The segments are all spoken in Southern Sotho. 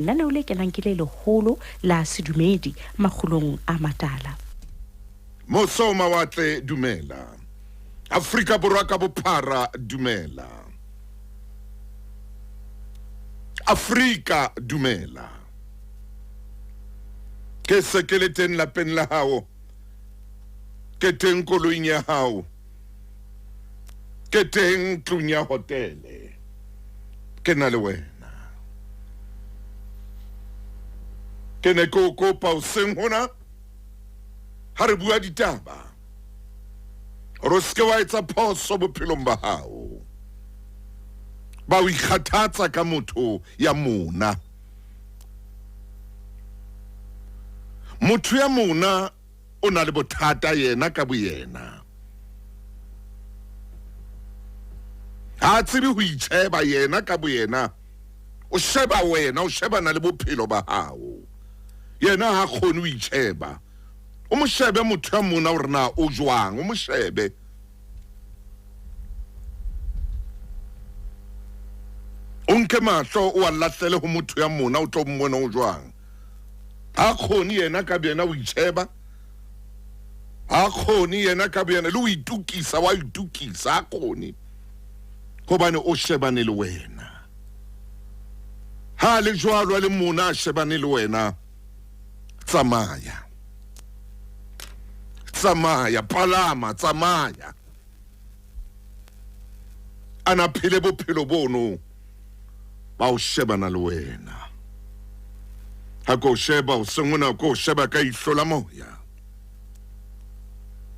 Lenaneo le kenang ke le leholo la sedumedi makgulong a matala. Moso mawatle dumela. Afrika Borwa ka bophara dumela. Afrika dumela. Ke se ke le teng lapeng la hao. Ke teng koloing ya hao. Ke teng tlung ya hotele. Ke na le wena. Ke ne ke o kopa hoseng hona ha re bua ditaba hore o seke wa etsa phoso bophelong ba hao ba o ikgathatsa ka motho ya mona. Motho ya mona o na le bothata yena ka boyena. Ha a tsebe ho itjheba yena ka boyena. O sheba wena, o shebana le bophelo ba hao. Yena ha kgone ho itjheba. O mo shebe motho ya mona hore na o jwang, o mo shebe. O nke mahlo o a lahlele ho motho ya mona o tlo mmona o jwang. Ha kgone yena ka boyena o itjheba. Ha kgone yena ka boyena le ho itukisa wa itukisa ha kgone. Hobane o shebane le wena. Ha le jwalo a le mona a shebane le wena. Tsamaya. Tsamaya, palama, tsamaya. Ana phele bophelo bono ba o shebana le wena. Ha ko sheba o sengona ko sheba ka ihlo la moya.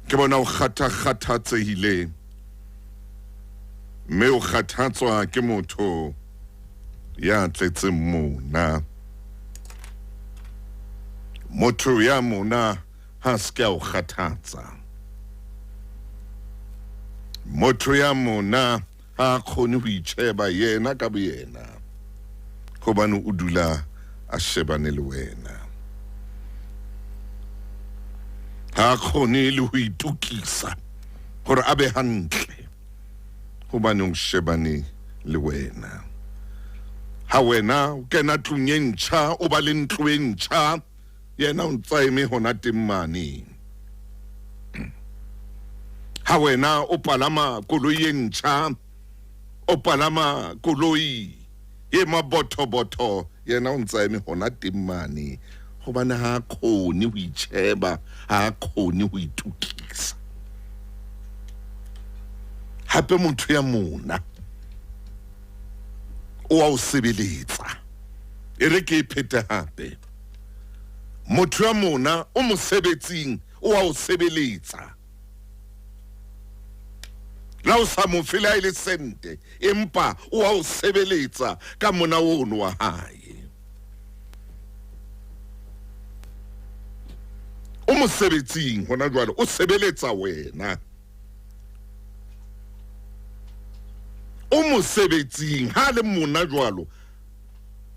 Ke bona o kgatha-kgathatsehile mme o kgathatswa ke motho ya tletseng mona. Motho ya mona ha se ke a o kgathatsa. Motho ya mona ha a kgone ho itjheba yena ka boyena hobane o dula a shebane le wena. Ha a kgone le ho itokisa hore a be hantle hobane o shebane le wena. Ha wena o kena tlung e ntjha, o ba le ntlo e ntjha, yena o ntsa eme hona teng mane. Ha wena o palama koloi e ntjha, o palama koloi e mabothobotho, yena o ntsa eme hona teng mane hobane ha a kgone ho itjheba, ha a kgone ho itokisa. Hape motho ya mona o a o sebeletsa. E re ke e phete hape. Motho ya mona o mosebetsing o a o sebeletsa. La o sa mo fe le ha e le sente, empa o a o sebeletsa ka mona ono wa hae. O mosebetsing hona jwale, o sebeletsa wena. O mosebetsing ha le mona jwalo,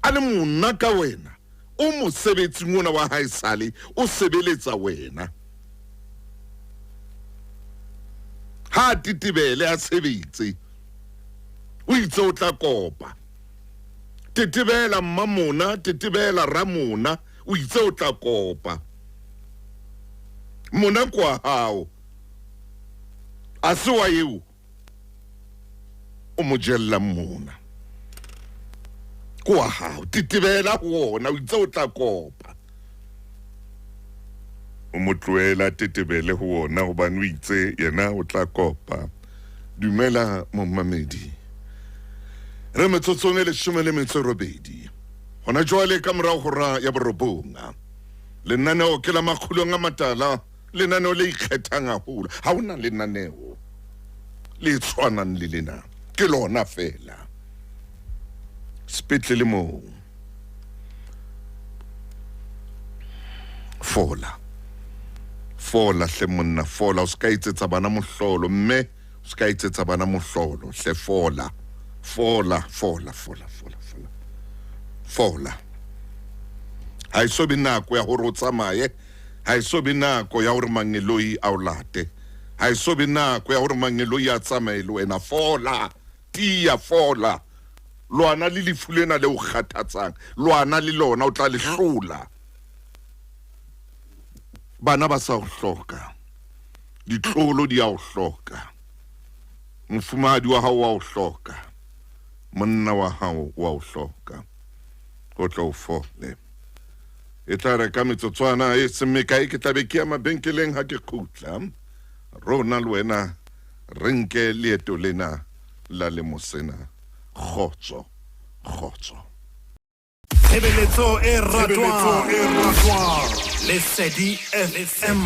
a le mona ka wena. O mosebetsing ona wa hae sale o sebeletsa wena. Ha a tetebele a sebetse, o itse o tla kopa. Tetebela mmamona, tetebela ramona, o itse o tla kopa. Mona kwa hao. A se wa eo o mo jellang mona. Ke wa hao, tetebela ho ona, o itse o tla kopa. O mo tlohela tetebele ho ona hobane o itse yena o tla kopa. Dumela momamedi. Re metsotsong e 18. Hona jwale ka morao hora ya 9. Lenaneo ke la Makgulong a Matala, lenaneo le ikgethang haholo. Ha hona lenaneo le tshwanang le lena, ke lona fela. Sepetlele moo. Fola. Fola hle monna, fola, o ska etsetsa bana mohlolo, mme o ska etsetsa bana mohlolo, hle fola. Fola, fola, fola, fola, fola. Fola. Ha e so be nako ya hore o tsamaye, ha e so be nako ya hore mangeloi a o late. Ha e so be nako ya hore mangeloi a tsamaye le wena. Fola, tiya, fola. Lwana le lefu lena le o kgathatsang, lwana le lona, o tla le hlola. Bana ba sa o hloka, ditlolo di a o hloka, mofumahadi wa hao wa o hloka, monna wa hao wa o hloka, o tlo o fole. E tla re ka metsotswana e seng mekae ke tla be ke ya mabenkeleng ha ke kgutla, rona le wena re nke leeto lena la lemo sena. Kgotso, kgotso. Tshebeletso e ratwang Lesedi FM.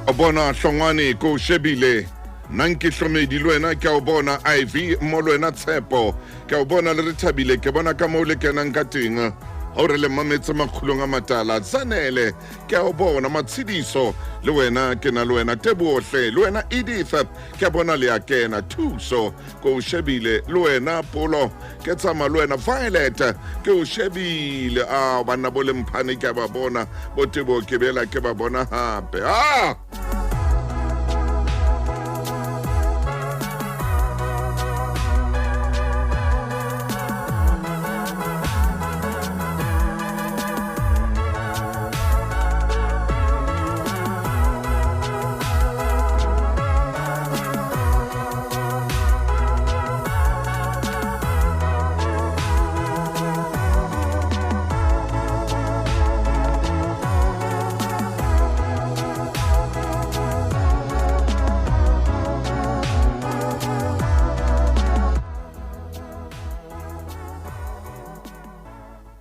O bona hlongwane ko o shebile nna nke hlomedi le wena ke a o bona iv mo le wena tshepo ke a o bona le re thabile ke bona ka moo le kenang ka teng ga o re le mametse makgulong a matala zanele ke a o bona matshediso le wena ke na le wena tebohle le wena edith ke a bona le a kena thuso ke o shebile le wena polo ke tsamaya le wena violet ke o shebile a banna bo lemphane ke a ba bona bo tebo ke bela ke ba bona gape a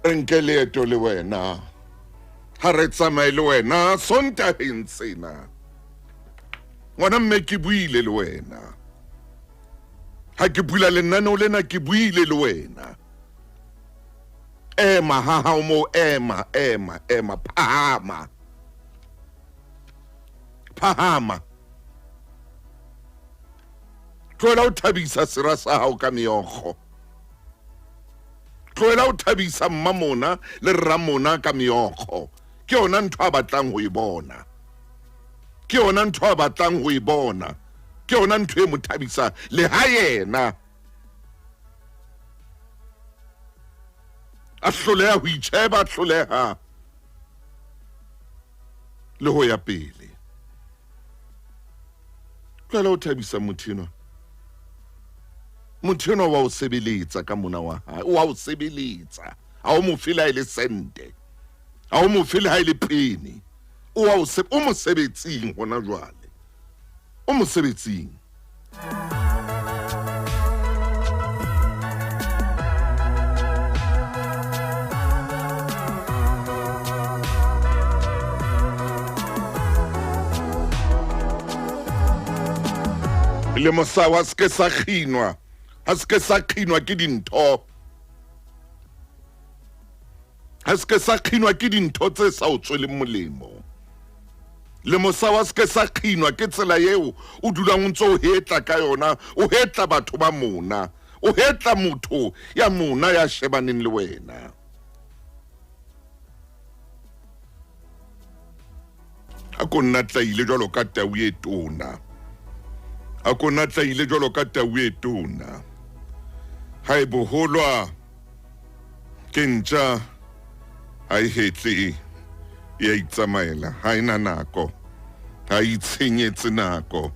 re nke leeto le wena ha re tsamaye le wena sontaheng sena ngwana mme ke buile le wena ha ke bula lenaneo lena ke buile le wena ema ha hao moo ema ema ema phahama phahama tlohela ho thabisa sera sa hao ka meokgo tlohela ho thabisa mmamona le rramona ka meokgo ke yona ntho a batlang ho e bona ke yona ntho a batlang ho e bona ke yona ntho e mo thabisa le ha yena a hloleha ho itjheba a hloleha le ho ya pele tlohela ho thabisa motho enwa motho enwa wa o sebeletsa ka mona wa hae wa o sebeletsa ha o mo fe le ha e le sente ha o mo fe le ha e le pene o wa o o mosebetsing hona jwale o mosebetsing le mosawa se ke sa kginwa ha se ke sa kginwa ke dintho ha se ke sa kginwa ke dintho tse sa o tsweleng molemo le mosa wa se ke sa kginwa ke tsela eo o dulang o ntse o hetla ka yona o hetla batho ba mona o hetla motho ya mona ya shebaneng le wena a ko nna tlaile jwalo ka tau e tona a ko nna tlaile jwalo ka tau e tona ha e boholwa ke ntja ha e hetle e a itsamaela ha e na nako ha e itshenyetse nako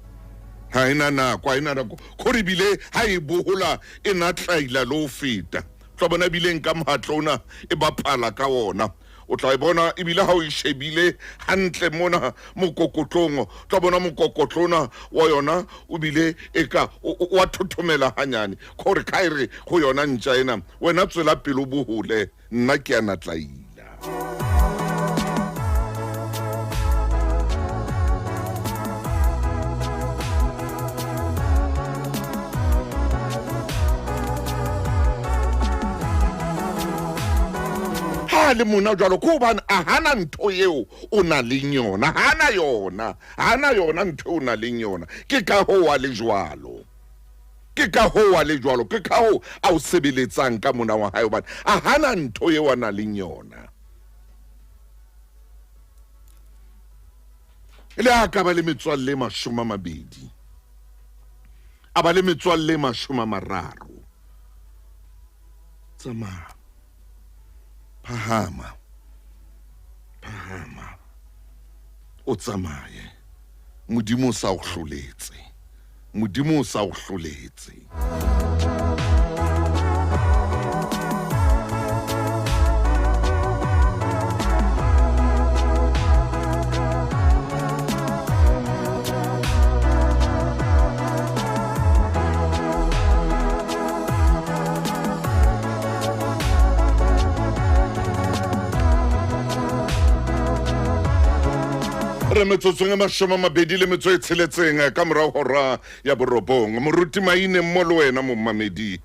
ha e na nako ha e na nako kgore ebile ha e bohola e na tlaila le ho feta tla bona ebileng ka mohatlo ona e bapala ka ona o tla e bona ebile ha o e shebile hantle mona mokokotlong o tla bona mokokotlo ona wa yona o bile e ka wa thothomela hanyane gore ka e re go yona ntša ena wena tswela pele o bohole nna ke a natlaila ha le mona jwalo ko hobane a hana ntho eo o na leng yona hana yona hana yona ntho eo o na leng yona ke ka hoo a le jwalo. Ke ka hoo a le jwalo, ke ka hoo a o sebeletsang ka mona wa hae, hobane a hana ntho eo a nang le yona. Le ha ka ba le metswalle e 20, a ba le metswalle e 30. Tsamaya, phahama, phahama, o tsamaye. Modimo o sa o hloletse, Modimo o sa o hloletse. Re metsotsong e 26 ka morago hora ya borobong. Moruti Maine mmo le wena momamedi,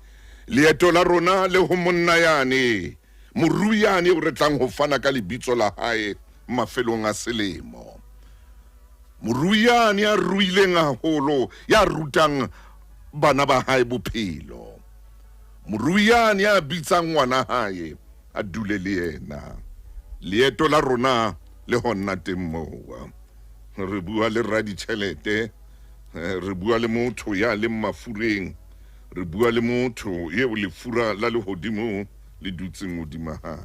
leeto la rona le ho monna yane, morui yane eo re tlang ho fana ka lebitso la hae mafelong a selemo. Morui yane ya ruileng haholo, ya rutang bana ba hae bophelo. Morui yane ya bitsang ngwana hae a dule le yena. Leeto la rona le honna teng moo. Re bua le raditjhelete, re bua le motho ya leng mafureng, re bua le motho eo lefura la lehodimo le dutseng hodima hae.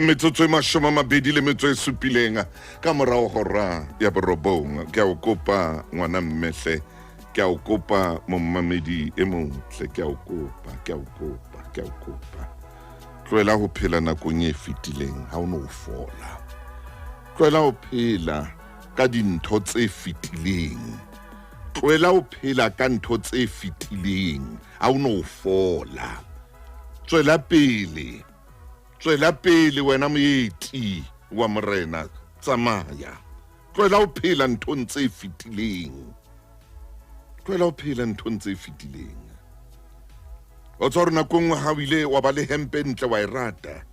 Metsotso e 27 ka morago hora ya borobong. Ke a o kopa ngwana mmehle, ke a o kopa mommamedi e motle, ke a o kopa, ke a o kopa, ke a o kopa. Tlohela ho phela nakong e fetileng, ha o no fola. Tlohela ho phela ka dintho tse fetileng. Tlohela ho phela ka ntho tse fetileng, ha o no fola. Tswela pele, tswela pele wena moeti wa morena, tsamaya. Tlohela ho phela nthong tse fetileng. Tlohela ho phela nthong tse fetileng. O tswa hore nako nngwe ha o ile wa ba le hempe ntle wa e rata,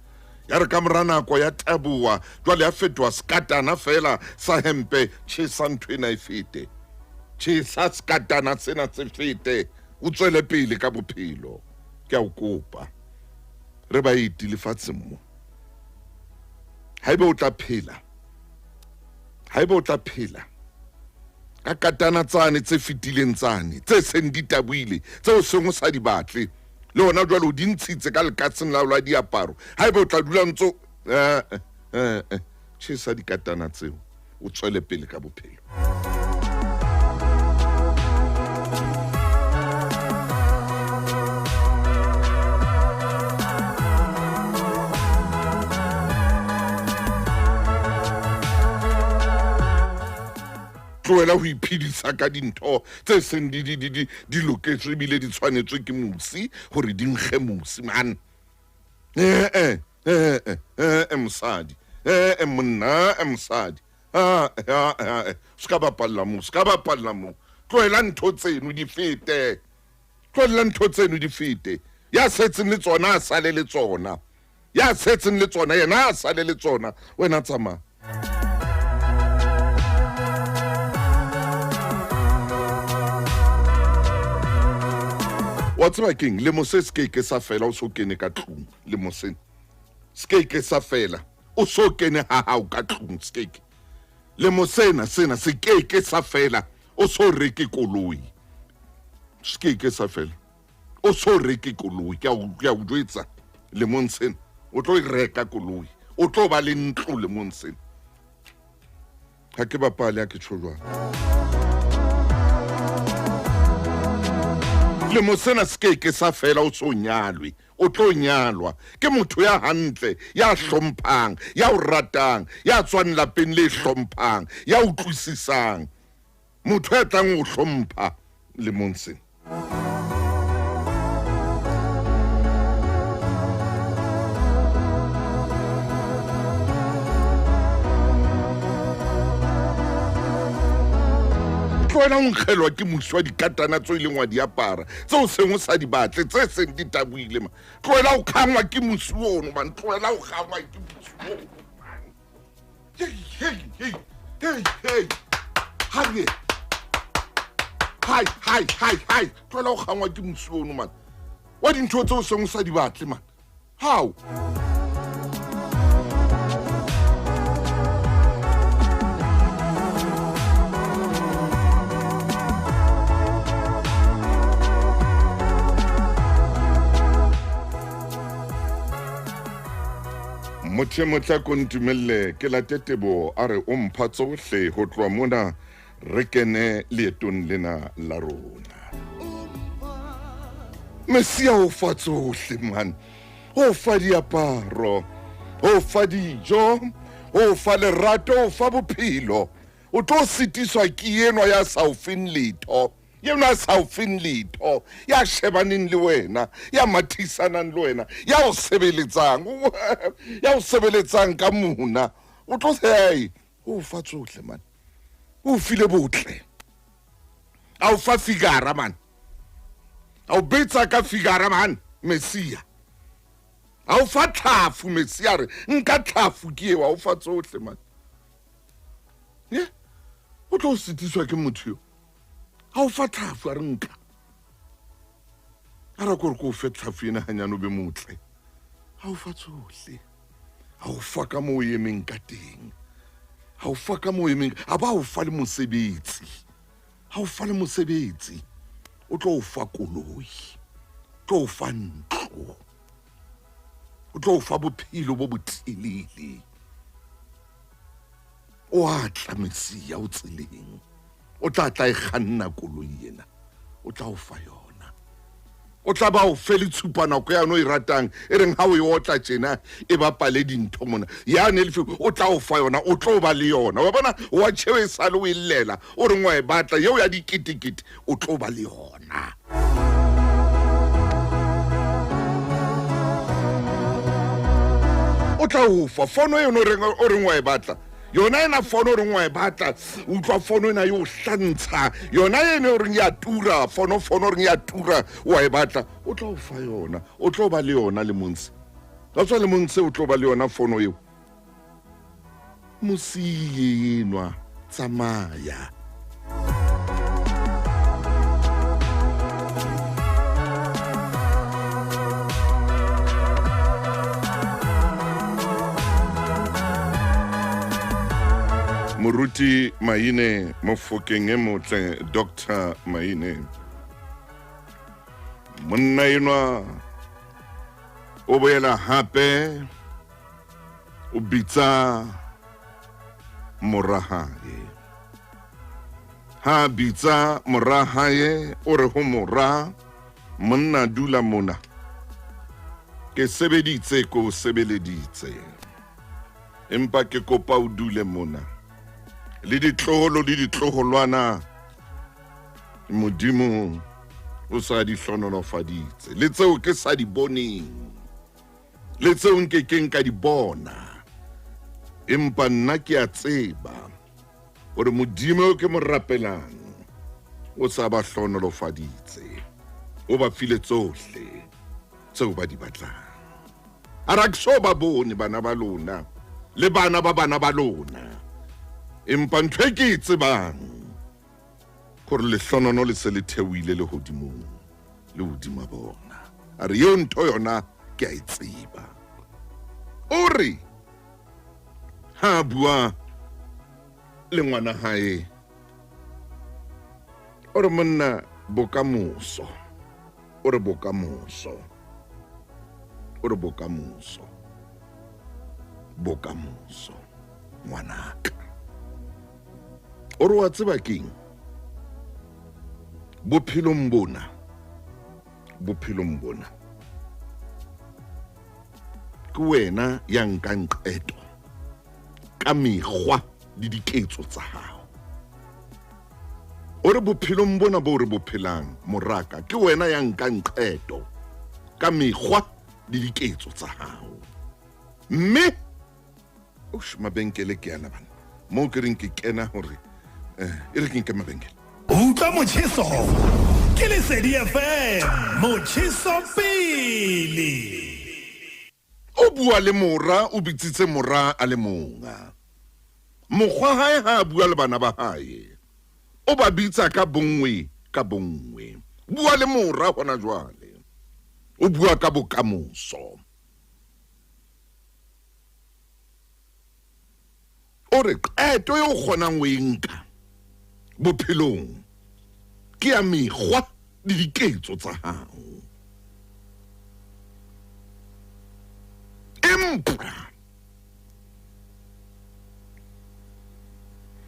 ya re ka mora nako ya taboha, jwale ya fetoha sekatana fela sa hempe. Tjhesa ntho ena e fete, tjhesa sekatana sena se fete, o tswele pele ka bophelo. Ke a o kopa, re baeti lefatsheng mo. Haeba o tla phela, haeba o tla phela ka katana tsane tse fetileng tsane tse seng di taboile, tseo seng o sa di batle, le hona jwale o di ntshitse ka lekaseng la la diaparo, haeba o tla dula ntso tjhesa dikatana tseo, o tswele pele ka bophelo. Tlohela ho iphedisa ka dintho tse seng di di di di di loketswe ebile di tshwanetswe ke mosi hore di nkge mosi man. Eh eh eh eh mosadi, eh monna, eh mosadi. Ah ah ah, ska bapalla mo, ska bapalla mo. Tlohela ntho tseno di fete. Tlohela ntho tseno di fete. Ya setseng le tsona a sale le tsona. Ya setseng le tsona yena a sale le tsona. Wena tsamaya. Wa tseba keng, lemo se se ke ke sa fela o so kene ka tlung. Lemo sena se ke ke sa fela o so kene ha hao ka tlung. Se ke lemo sena sena se ke ke sa fela o so reke koloi. Se ke ke sa fela o so reke koloi. Ke a o jwetsa, lemong sena o tlo e reka koloi, o tlo ba le ntlo lemong sena. Ha ke bapale, ha ke tjho jwalo. Lemo sena se ke ke sa fela o so nyalwe. O tlo nyalwa ke motho ya hantle, ya hlomphang, ya o ratang, ya tswang lapeng le hlomphang, ya utlwisisang. Motho ya tlang ho hlompha lemong sena. Tlohela ho nkgelwa ke mosi wa dikatana tseo ileng wa di apara, tseo seng o sa di batle, tse seng di tabohile man. Tlohela ho kgangwa ke mosi ono man. Tlohela ho kgangwa ke mosi ono man. Hey, hey, hey, hey, hey. Hai, hai, hai, hai, hai. Tlohela ho kgangwa ke mosi ono man. Wa dintho tseo seng o sa di batle man. How? Motho e motle ko ntumelle ke late teboho a re o mpha tsohle ho tloha mona re kene leetong lena la rona. Mesia o fa tsohle man, o fa diaparo, o fa dijo, o fa lerato, o fa bophelo. O tlo sitiswa ke enwa ya sa o feng letho, enwa ya sa o feng letho, ya shebaneng le wena, ya mathisanang le wena, ya o sebeletsang, ya o sebeletsang ka mona. O tlo hey, o fa tsohle man. O file botle. A o fa figara man. A o betsa ka figara man, Mesia. A o fa tlhafu, Mesia re nka tlhafu ke eo, a o fa tsohle man. Ye, o tlo sitiswa ke motho yo. A o fa tlhafu a re nka. A ra kore ko o fe tlhafu ena hanyane o be motle. A o fa tsohle. A o fa ka moo o emeng ka teng. A o fa ka moo o emeng, a ba o fa le mosebetsi. Ha o fa le mosebetsi, o tlo o fa koloi, o tlo o fa ntlo, o tlo o fa bophelo bo botelele. O a tla Mesia o tseleng, o tla tla e kganna koloi ena, o tla o fa yona. O tla ba o fe le tshupanako yane o e ratang, e reng ha o e otla tjena e bapale dintho mona. Yane le o tla o fa yona, o tlo ba le yona. Wa bona, wa tjheo e sale o e llela, o reng wa e batla, eo ya diketekete, o tlo ba le yona. O tla o fa fono eno o reng wa e batla. Yona ena fono o reng wa e batla, utlwa fono ena yo hlantsha. Yona ena o reng ya tura, fono fono o reng ya tura, wa e batla, o tla o fa yona, o tlo ba le yona le montse. Ka tswa le montse o tlo ba le yona fono eo. Mosiye enwa, tsamaya. Moruti Maine Mofokeng e motle, Dr. Maine. Monna enwa o boela hape o bitsa mora hae. Ha bitsa mora hae o re ho mora, monna dula mona. Ke sebeditse ko sebeleditse. Empa ke kopa o dule mona. Le ditloholo le ditloholwana Modimo o sa di hlonolofaditse. Le tseo ke sa di boneng, le tseo nkekeng ka di bona. Empa nna ke a tseba hore Modimo eo ke mo rapelang o sa ba hlonolofaditse. O ba file tsohle tseo ba di batlang. A ra ke so ba bone bana ba lona le bana ba bana ba lona. Empa ntho e ke e tsebang hore lehlonono le se le theohile lehodimong le hodima bona. A re eo ntho yona ke a e tseba. O re ha bua le ngwana hae, o re monna bokamoso, o re bokamoso, o re bokamoso, bokamoso ngwanaka. O re wa tseba keng? Bophelong bona, bophelong bona ke wena ya nkang qeto ka mekgwa le diketso tsa hao. O re bophelong bona bo re bo phelang, moraka, ke wena ya nkang qeto ka mekgwa le diketso tsa hao. Mme osh, mabenkele ke ana bana. Moo ke reng ke kena hore e re ke nke mabenkele. Utlwa motjheso ke Lesedi FM, motjheso pele. O bua le mora, o bitsitse mora a le monga. Mokgwa hae ha a bua le bana ba hae, o ba bitsa ka bonngwe ka bonngwe. Bua le mora hona jwale, o bua ka bokamoso. O re qeto e o kgonang ho e nka bophelong ke ya mekgwa le diketso tsa hao. Empa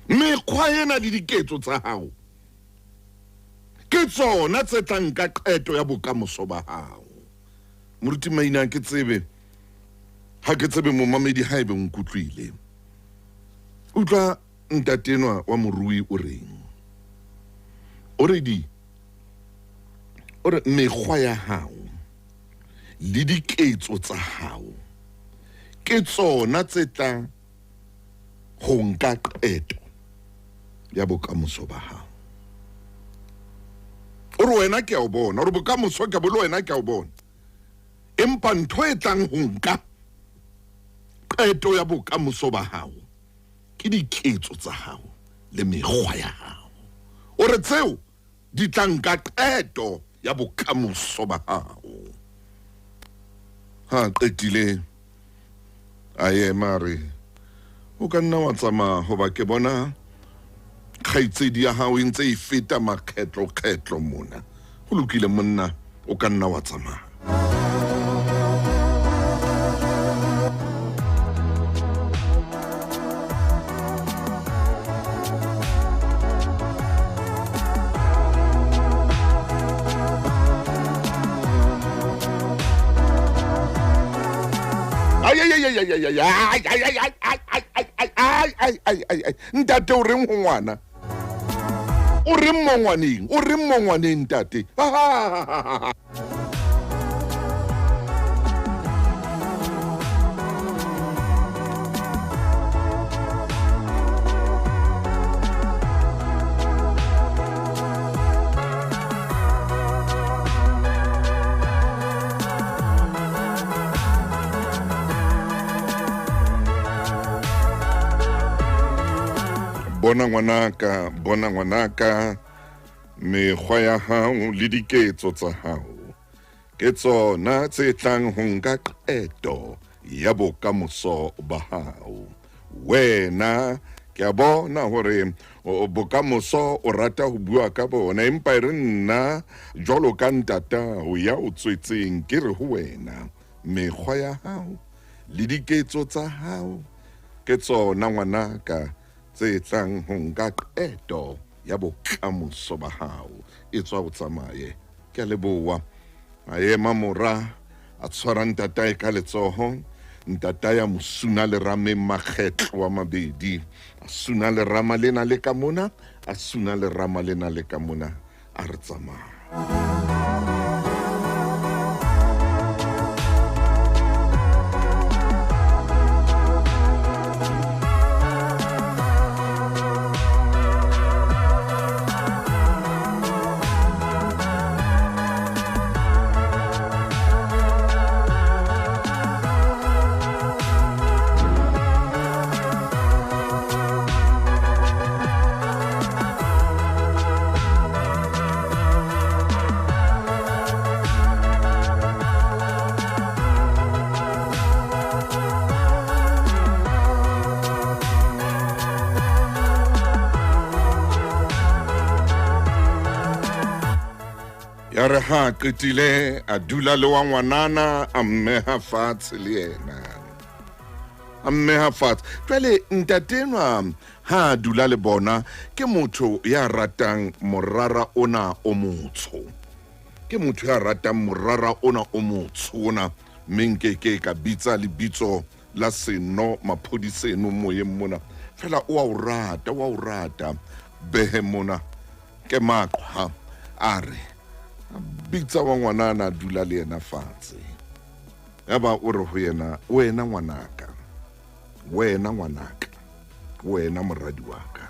mekgwa ena le diketso tsa hao ke tsona tse tla nka qeto ya bokamoso ba hao. Moruti Maina, ke tsebe ha ke tsebe momamedi haebe o nkutlwile. Utlwa ntatenwa wa morui o reng? O re di o re mekgwa ya hao le diketso tsa hao ke tsona tse tla ho nka qeto ya bokamoso ba hao. O re wena ke a o bona, o re bokamoso ke bo le wena ke a o bona. Empa ntho e tlang ho nka qeto ya bokamoso ba hao ke diketso tsa hao le mekgwa ya hao. O re tseo di tla nka qeto ya bokamoso ba hao. Ha qetile a ema a re, o ka nna wa tsamaya hoba ke bona kgaitsedi ya hao e ntse e feta makgetlo-kgetlo mona. Ho lokile monna, o ka nna wa tsamaya. Ntate o reng ho ngwana? O reng mo ngwaneng? O reng mo ngwaneng ntate? Bona ngwanaka, bona ngwanaka, mekgwa ya hao le diketso tsa hao ke tsona tse tlang ho nka qeto ya bokamoso ba hao. Wena ke a bona hore bokamoso o rata ho bua ka bona, empa e re nna jwalo ka ntatao ya o tswetseng ke re ho wena, mekgwa ya hao le diketso tsa hao ke tsona ngwanaka tse tlang ho nka qeto ya bokamoso ba hao. E tswa o tsamaye. Ke a leboha. A ema mora, a tshwara ntatae ka letsoho. Ntatae a mo suna lerameng makgetlo a mabedi. A suna lerama lena le ka mona, a suna lerama lena le ka mona, a re tsamaya. Ya re ha qetile a dula le wa ngwanana, a mmeha fatshe le yena. A mmeha fatshe. Jwale ntatenwa ha dula le bona ke motho ya ratang morara ona o motsho. Ke motho ya ratang morara ona o motsho ona, mme nke ke ka bitsa lebitso la seno maphodiseno moyeng mona. Fela o a o rata, o a o rata. Behe mona ke maqhwa a re bitsa wa ngwanana a dula le yena fatshe. Yaba o re ho yena, wena ngwanaka, wena ngwanaka, wena moradi wa ka.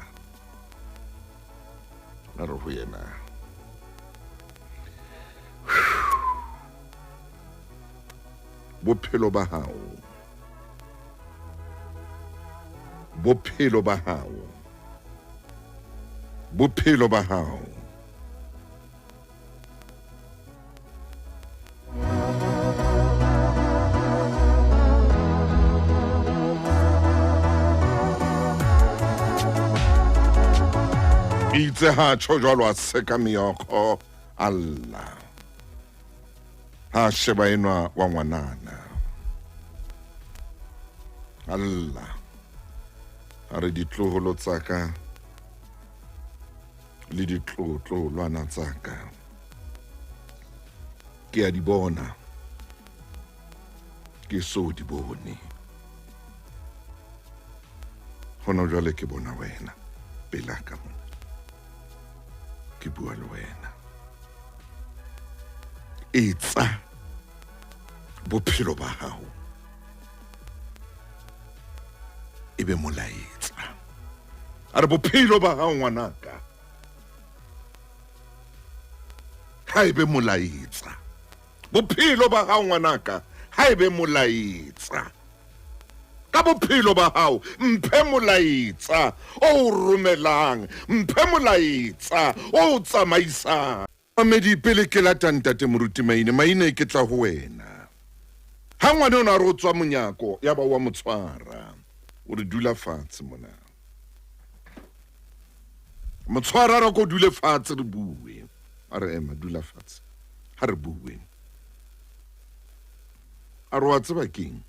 A re ho yena, bophelo ba hao, bophelo ba hao, bophelo ba hao. Itse ha tjho jwalo a seka meokgo a lla. Ha sheba enwa wa ngwanana. A lla. A re ditloholo tsa ka le ditlotlolwana tsa ka ke a di bona, ke so di bone. Hona jwale ke bona wena pela ka mona, ke bua le wena. Etsa bophelo ba hao e be molaetsa. A re bophelo ba hao ngwanaka ha e be molaetsa. Bophelo ba hao ngwanaka ha e be molaetsa. Ka bophelo ba hao mphe molaetsa o romelang, mphe molaetsa o tsamaisang. Mamedi, pele ke lata ntate Moruti Maine, Maine ke tla ho wena. Ha ngwana ona a re o tswa monyako, ya ba wa mo tshwara. O re dula fatshe mona. Motshwara re ko dule fatshe re bue. A re ema dula fatshe. Ha re bue. A re wa tseba keng?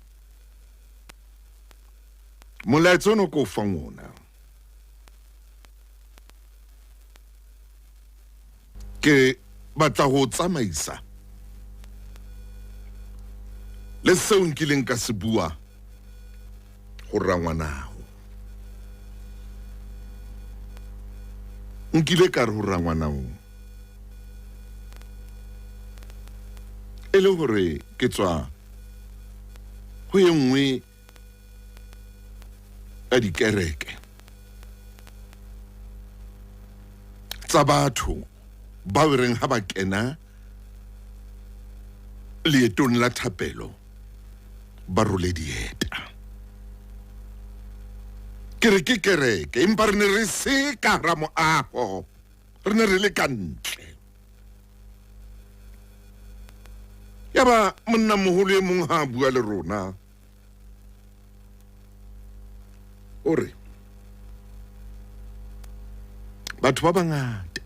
Molaetsa ono ko fang ona. Ke batla ho tsamaisa le seo nkileng ka se bua ho rangwanao. Nkile ka re ho rangwanao e le hore ke tswa ho e nngwe ya dikereke tsa batho ba reng ha ba kena leetong la thapelo ba role dieta. Ke re ke kereke, empa re ne re se ka hara moaho, re ne re le ka ntle. Ya ba monnamoholo e mong ha a bua le rona, o re batho ba bangata,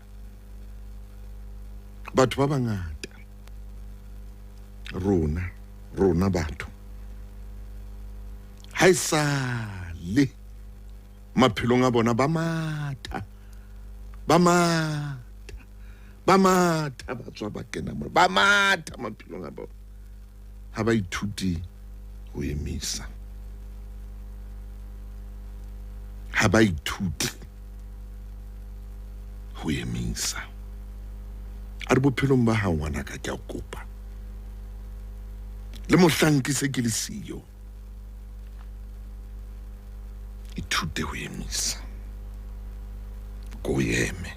batho ba bangata, rona, rona batho, ha e sale maphelong a bona ba matha, ba matha, ba matha, ba tswa ba kena mo, ba matha maphelong a bona. Ha ba ithuti ho emisa. Ha ba ithuti ho emisa. A re bophelong ba hao ngwanaka ke a kopa. Le mohlang ke se ke le siyo, ithute ho emisa. Ko eme.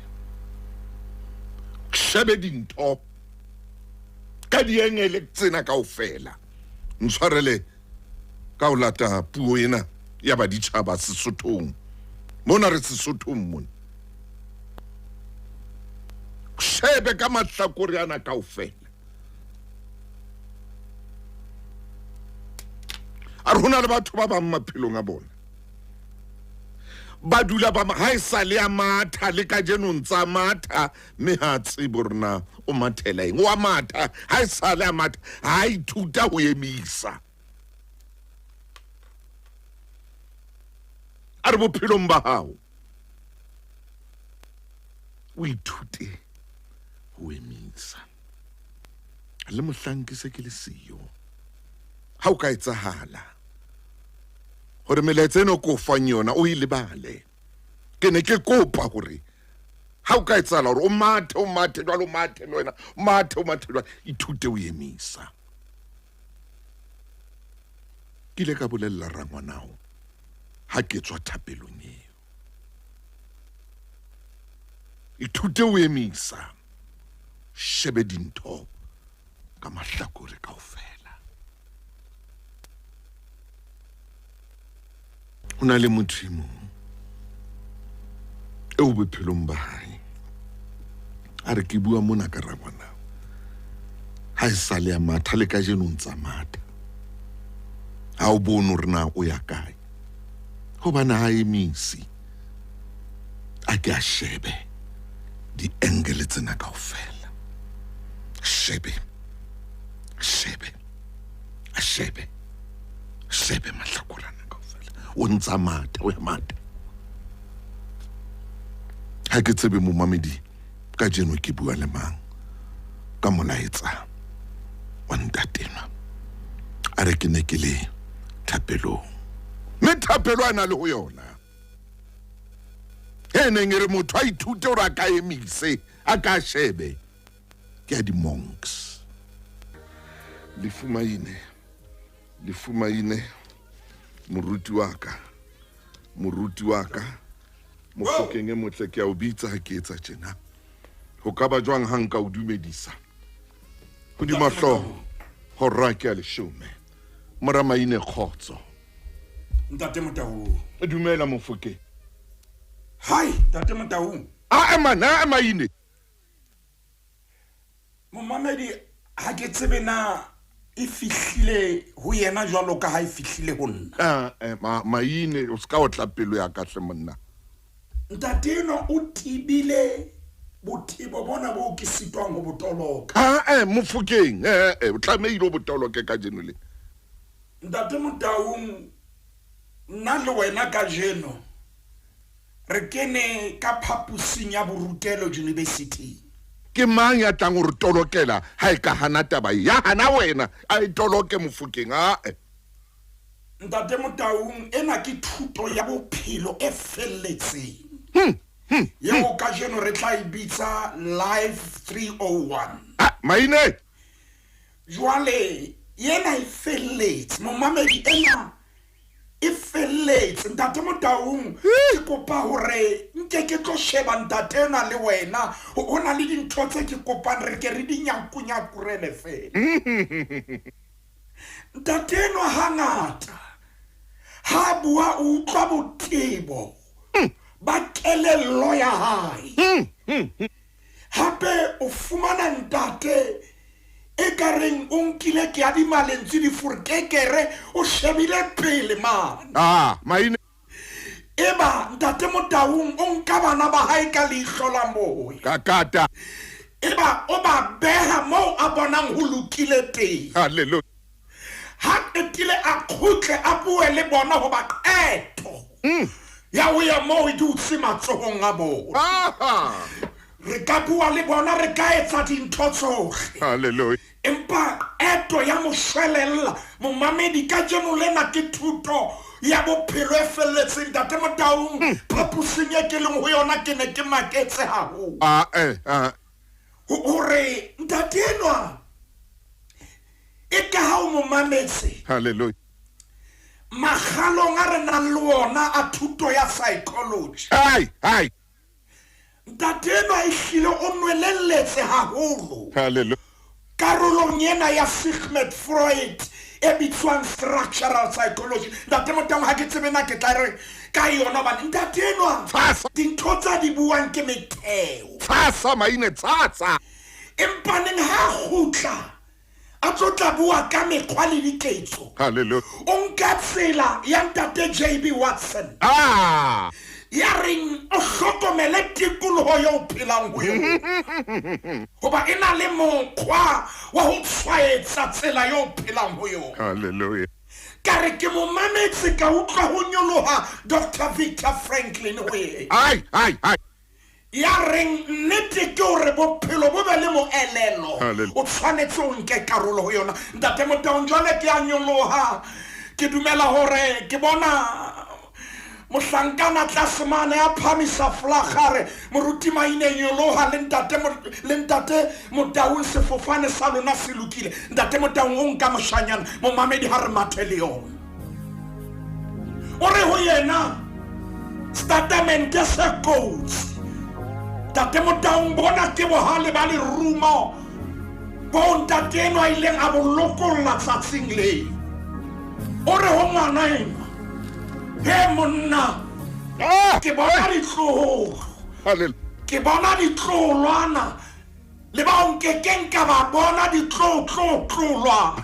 Shebe dintho ka diengele tsena kaofela. Ntshwarele ka ho lata puo ena ya baditjhaba Sesothong. Mona re Sesothong mona. Shebe ka mahlakore ana kaofela. A re hona le batho ba bang maphelong a bona ba dula ba ha e sa le a matha le kajeno ntsa matha, mme ha tsebe hore na o mathela eng. O a matha ha e sa le a matha, ha ithuta ho emisa. A re bophelong ba hao o ithute ho emisa. Le mohlang ke se ke le siyo, ha o ka etsahala hore melaetsa eno ko fang yona o e lebale, ke ne ke kopa hore ha o ka etsahala hore o mathe, o mathe jwalo, o mathe le wena, o mathe, o mathe jwalo, ithute o emisa. Ke ile ka bolella rangwanao ha ke tswa thapelong eo. Ithute ho emisa, shebe dintho ka mahlakore kaofela. Ho na le motho e mong eo bophelong ba hae a re ke bua mona ka rangwana ha e sale ya matha le kajeno o ntsa matha ha o bone hore na o ya kae hobane ha emise a ke a shebe di-angle tsena kaofela shebe shebe a shebe shebe mahlakorana kaofela o ntsa matha o ya matha ha ke tsebe momamedi kajeno ke bua le mang ka molaetsa wa ntatenwa a re ke ne ke le thapelong mme thapelo a na le ho yona e neng e re motho a ithute gore a ka emise a ka shebe ke ya di-monks lefumaine lefumaine moruti wa ka moruti wa ka mofokeng e motle ke a o bitsa ha ke etsa tjena ho ka ba jwang ha nka o dumedisa hodima hlooho hora ke ya leshome mora maine kgotso ntate motaung dumela mofokeng hai ntate motaung a ema na maine Momamedi, ha ke tsebe na e fihlile ho yena jwalo ka ha e fihlile ho nna. Ah, eh, ma, maine o ska otla pelo ya ka hle monna. Ntate enwa o tebile botebo bona boo ke sitwang ho bo toloka. Ah, eh, Mofokeng, eh, eh, o tlamehile o bo toloke kajeno le. Ntate Motaung, nna le wena kajeno Re kene ka phaposing ya borutelo junibesithing. Ke mang ya tlang ho re tolokela ha e ka hana taba e? Ya hana wena, a e toloke Mofokeng, ae. Ntate Motaung, ena ke thuto ya bophelo e felletseng yeo kajeno re tla e bitsa Life 301. Ah, Maine! Jwale ena e felletse, momamedi, ena e felletse ntate Motaung ke kopa hore nke ke tlo sheba ntate ena le wena ho na le dintho tse ke kopang re ke re di nyakunyakurele fela ntate enwa hangata ha bua o utlwa botebo ba kelello ya hae Hape o fumana ntate e ka reng o nkile ke adima lentswe diforkekere o shebile pele mane. Ah, maine. Eba ntate Motaung o nka bana ba hae ka leihlo la moya. Ka kata. Eba o ba beha moo a bonang ho lokile teng. Hallelujah. Ha qetile a kgutle a bue le bona hoba qeto ya ho ya moo e dutse matsohong a bona. Re ka bua le bona, re ka etsa dintho tsohle. Hallelujah. Empa qeto ya moshwelella momamedi kajeno lena ke thuto ya bophelo e felletseng. Ntate Motaung, phaposing e ke leng ho yona ke ne ke maketse haholo. Ah, eh, ah. Hore ntate enwa E ka ha o mo mametse. Hallelujah. Makgalong a re nang le ona a thuto ya psychology. Hai, hai. Ntate enwa ehlile o nwelelletse haholo. Hallelujah. Karolong ena ya Sigmund Freud e bitswang structural psychology. Ntate Motaung ha ke tsebe na ke tla re ka yona hobane ntate enwa Tshasa. dintho tsa di buang ke metheo. Tshasa maine tshasa. Empa neng ha kgutla a tlo tla bua ka mekgwa le diketso Hallelujah. o nka tsela ya ntate JB Watson Ah! ya reng o hlokomele tikoloho eo o phelang ho yona hoba e na le mokgwa wa ho tshwaetsa tsela eo o phelang ho yona Hallelujah. ka re ke mo mametse ka utlwa ho nyoloha Dr Victor Franklin ho yena Ai, ai, ai. Ya reng, Nnete ke hore bophelo bo be le moelelo, Hallelujah. o tshwanetse o nke karolo ho yona. Ntate Motaung, jwale ke a nyoloha. Ke dumela hore ke bona mohlankana tlase mane a phamisa folaga a re, Moruti Maine, nyoloha le ntate, le ntate Motaung, sefofane sa lona se lokile. Ntate Motaung o nka moshanyana, momamedi ha re mathe le yona. O re ho yena, Setatamente se kotsi. Ntate Motaung, bona ke bohale ba lerumo bo ntate enwa a ileng a bo lokolla tsatsing leo. O re ho ngwana enwa, he monna, ke bona ditloholo, ke bona ditloholwana le bao nkekeng ka ba bona ditlotlotlolwa.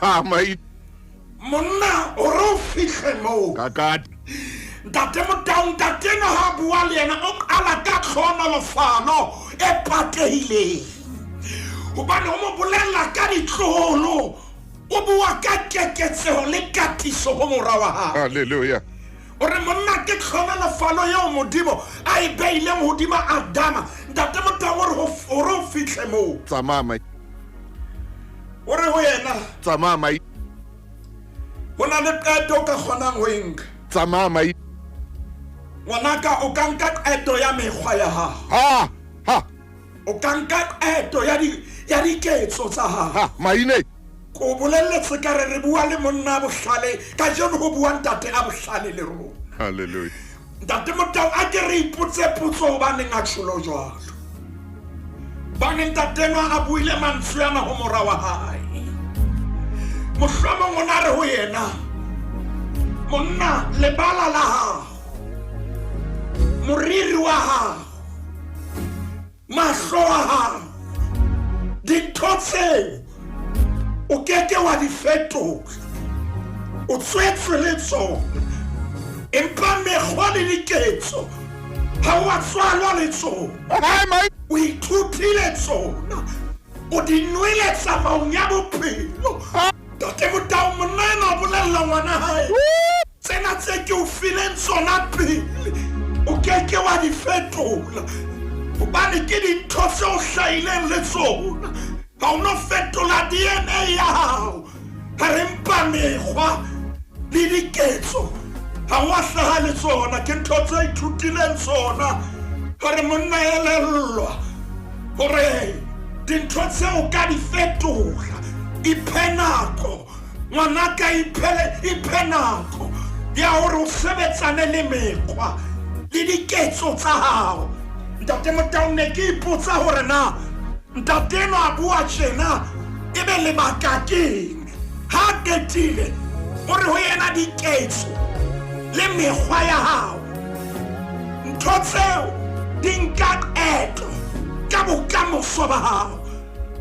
Monna, hore o fihle moo. Ntate Motaung, ntate enwa ha bua le yena o qala ka tlhohonolofalo e patehileng, hobane o mo bolella ka ditloholo, o bua ka keketseho le katiso ho mora wa hae. Hallelujah. O re monna ke tlhohonolofalo eo Modimo a e beileng hodima Adama. Ntate Motaung o re hore o fihle moo. Tsamaya mai. O re ho yena. Tsamaya mai. Ho na le qeto o ka kgonang ho e nka. Tsamaya mai. Ngwanaka, o ka nka qeto ya mekgwa ya hao. Ha, ha. O ka nka qeto ya di, ya diketso tsa hao. Ha, maine. Ko o bolelletse ka re re bua le monna a bohlale, kajeno ho bua ntate a bohlale le rona. Hallelujah. Ntate Motau, a ke re ipotse potso hobaneng a tjholo jwalo. Bane ntate enwa a buile mantswe ana ho mora wa hae. Mohlomong o na re ho yena, monna, lebala la hao, moriri wa hao, mahlo a hao, dintho tseo o keke wa di fetola, o tswetswe le tsona, empa mekgwa le diketso ha o a tswalwa le tsona, o ithutile tsona, o di nwele tsamaong ya bophelo. Ntate Motau, monna enwa o bolella ngwana hae, tsena tse ke o fileng tsona pele o keke wa di fetola, hobane ke dintho tse o hlahileng le tsona. Ha o no fetola DNA ya hao, ha re mpa mekgwa le diketso ha o a hlaha le tsona, ke ntho tse ithutileng tsona. Hore monna elellwa hore dintho tseo ka di fetola, iphe nako ngwanaka, iphe nako ya hore o sebetsane le mekgwa le diketso tsa hao. Ntate Motau, ne ke ipotsa hore na ntate enwa a bua tjena ebe lebaka keng. Ha qetile o re ho yena diketso le mekgwa ya hao, ntho tseo di nka qeto ka bokamoso ba hao.